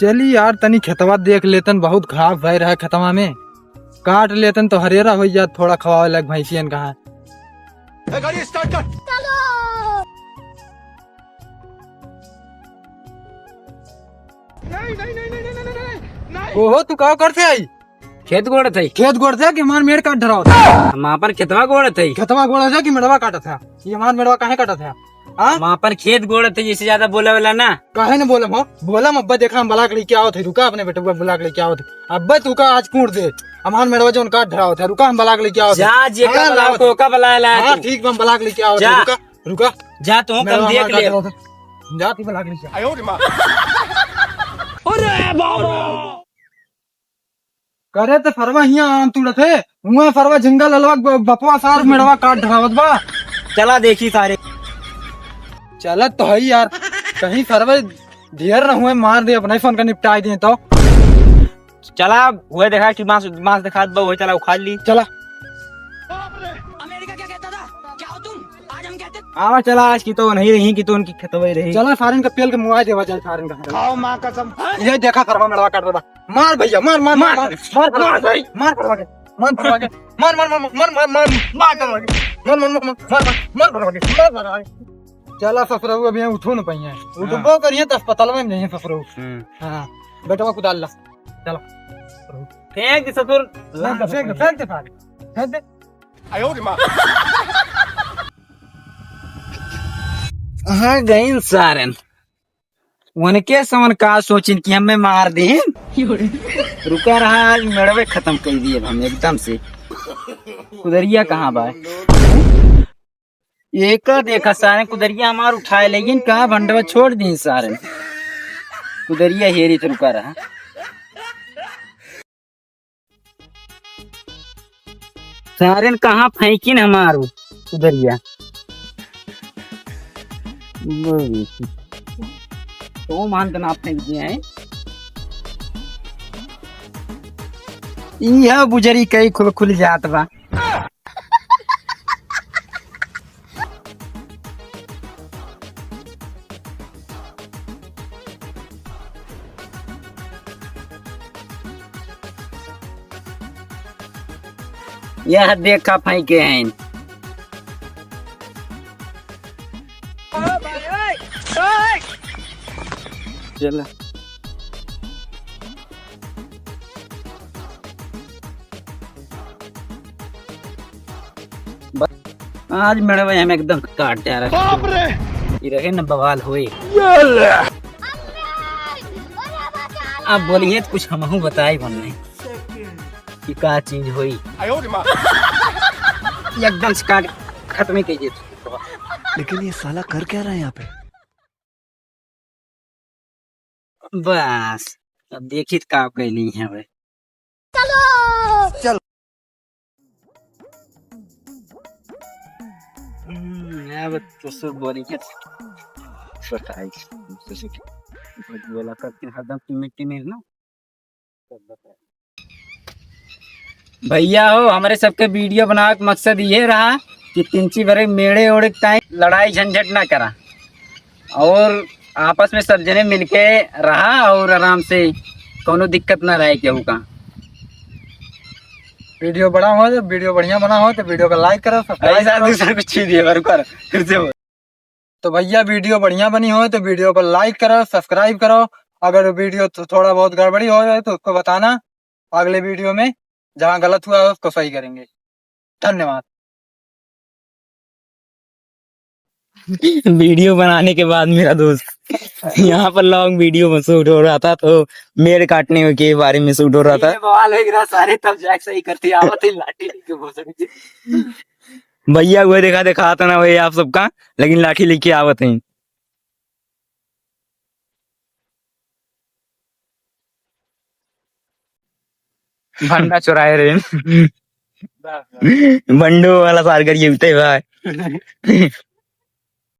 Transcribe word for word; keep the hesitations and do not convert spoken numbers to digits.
चली यार, तनी खेतवा देख लेतन, बहुत घास भय रहा खेतवा में, काट लेतन तो हरेरा हो जात, थोड़ा खवावे लायक भैंसियन कहाँ। ए, गाड़ी start कर। नहीं, नहीं, नहीं। ओहो, तू का करते आई? खेत गोड़त है। खेत गोड़त है कि हमार मेड़ काट धरावत है? हम आपन खेतवा गोड़त है। खेतवा गोड़त है कि मेड़वा काटत है? ये हमार मेड़वा काहे काटत है? हाँ? हम आपन खेत गोड़त है, इससे ज्यादा बोले वाला ना। काहे न बोलम हो? बोलम, अब्बा देखा हम बलाक लेके आवत है, रुका अपने बेटवा बलाक लेके आवत है। अब्बा तू का आज कूट दे, हमार मेड़वा जौन काट धरावत है, रुका हम बलाक लेके आवत है। जा, जेका हाँ, बलाक लावत है। ओका बलाए ला हाँ, तू। ठीक बा, हम बलाक लेके आवत है, जा। रुका, रुका। जा, तू मेड़वा कम देख हमार ले। काट धरावत है। जा, तू बलाक लेके आ। अरे बाबा। करे त सरवा हियां आम तुड़त है, हुआं सरवा झिंगा ललवा ब-, बपवा सार मेड़वा काट धरावत बा। चला देखी सारे। चलत तो है यार, कहीं सरवा ढेर न हुए, मार दे अपने फोन का निपटाई दे तो। चला, वह देखा कि मांस, मांस दिखात बा, वही चला उखाड़ ली। चला। अमेरिका क्या कहता था? क्या हो तुम? आज हम कहते आवा चला, आज की तो नहीं रही कि तो उनकी खतवे रही। चला सारन का पेल के मुआ देवा जाए सारन का। खाओ माँ कसम। ये देखा सरवा मेड़वा काट रहा। मार भैया, मार, मार, मार, मार, मार, मार, मार भाई। मार फड़वा के, मार फड़वा के, मार, मार, मार, मार फड़वा के, मार, मार, मार, मार, मार फड़वा के, मार फड़वा के। चला ससुरऊ, अभी उठो न पाइए, उठबो हाँ। करिए तो अस्पताल में नहीं ससुरऊ। हम्म। हाँ, बेटवा कुदाल ला, चला। फेंक दे ससुर। फेंक दे, फेंक दे, फेंक दे सारे, फेंक दे। आयो रे माँ। कहाँ गइन सारन? उनके समन का सोचिन कि हमें मार दीन। रुका रहा, आज मेड़वे खत्म कर दिए हम एकदम से। कुदरिया कहाँ बा? एका देखा सारे, कुदरिया हमार उठाए लेकिन कहाँ भंडवा छोड़ दीन सारे। कुदरिया हेरी तो रुका रहा। सारेन कहाँ फेंकिन हमारू कुदरिया। तो मान के ना फेंक दिए हैं। इह बुजरी कई खुल खुल जात बा। यह देखा फेंके हैं। चला। आज मेड़वा हम एकदम काट जा रहा। बाप रे! ये रहे न बवाल होए। अब बोलिए तो कुछ हमहू बताए बन नहीं कि का चीज होई। आयो रे माँ। एकदम से काट खत्म ही कीजिए। लेकिन ये साला कर क्या रहा है यहाँ पे? बस, अब देखित का कैली है बे। चलो। चल। हम्म, अब तो सब बोली के सताई, ससुर बोला करके हरदम की मिट्टी में ना। भैया हो, हमरे सबके वीडियो बनावे के मकसद ये रहा कि तिनची भरे मेड़े ओड़े के टाइम लड़ाई झंझट ना करा और आपस में सब जने मिलके रहा और आराम से कौनो दिक्कत ना रहे केहू का। वीडियो बड़ा हो तो, वीडियो बढ़िया बना हो तो वीडियो को लाइक करो, सब्सक्राइब ऐसा करो। दूसरा कुछ चीज है, बार कर, फिर से बोल। तो भैया वीडियो बढ़िया बनी हो तो वीडियो को लाइक करो, सब्सक्राइब करो। अगर वीडियो थो-, थोड़ा बहुत गड़बड़ी हो जाए तो उसको बताना, अगले वीडियो में जहाँ गलत हुआ है उसको सही करेंगे। धन्यवाद। वीडियो बनाने के बाद मेरा दोस्त यहाँ पर लॉन्ग वीडियो में शूट हो रहा था, तो मेड़ काटने के बारे में शूट हो रहा था। ये बवाल हो गया सारे, तब जाके सही करते आवत ही लाठी लेके भोसड़ी के। भैया वो देखा, देखा था ना भैया आप सबका, लेकिन लाठी लेके आवत हैं। भंडा चुराए रहे। बंडू वाला सार करिए उते भाई।